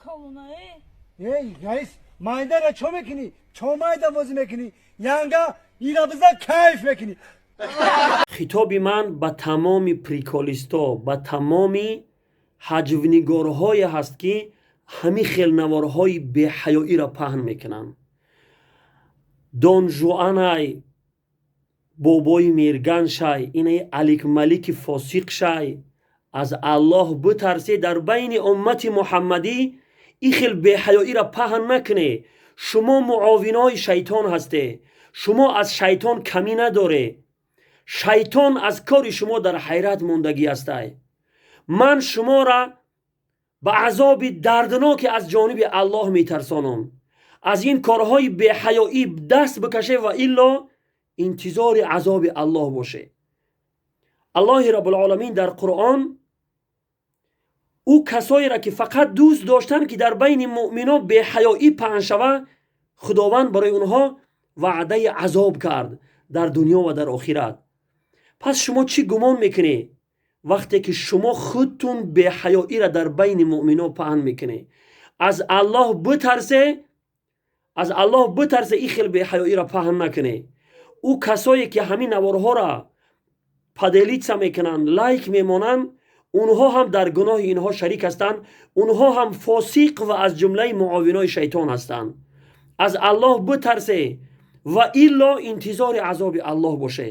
Колона э. Эй, раис, майдара чо мекунӣ? Чо майда бозӣ мекунӣ? Янга ира биза, кайф мекунӣ. Хитоби ман ба тамоми приколисто, ба тамоми ҳаҷвнигорҳое ҳаст, ки ҳамин хел наворҳои беҳаёиро паҳн мекунанд. Донжуанай, бобои мирган шай, инаи Аликмалики фосиқ шай, аз Аллоҳ битарсе. Дар байни уммати муҳаммадӣ ин хел беҳаёиро паҳн накунед. Шумо муовинои шайтон ҳасте, шумо аз шайтон камӣ надоре. Шайтон аз кори шумо дар ҳайрат мондагӣ ҳастай. Ман шуморо ба азоби дардноке аз ҷониби Аллоҳ метарсонам. Аз ин корҳои беҳаёӣ даст бикаше ва илло интизори азоби Аллоҳ боше. Аллоҳи Раббулоламин дар Қуръон ӯ касоеро, ки фақат дӯст доштанд, ки дар байни муъминон беҳаёӣ паҳн шава, Худованд барои онҳо ваъдаи азоб кард дар дунё ва дар охират. Пас шумо чӣ гумон мекунед, вақте ки шумо худтун беҳаёиро дар байни муъминон паҳн мекунед? Аз Аллоҳ битарсе, аз Аллоҳ битарсе, ин хел беҳаёиро паҳн накунед. Ӯ касое, ки ҳамин наворҳоро поделиться мекунанд, лайк мемонанд, онҳо ҳам дар гуноҳи инҳо шарик ҳастанд. Онҳо ҳам фосиқ ва аз ҷумлаи муовинои шайтон ҳастанд. Аз Аллоҳ битарсе ва илло интизори азоби Аллоҳ боше.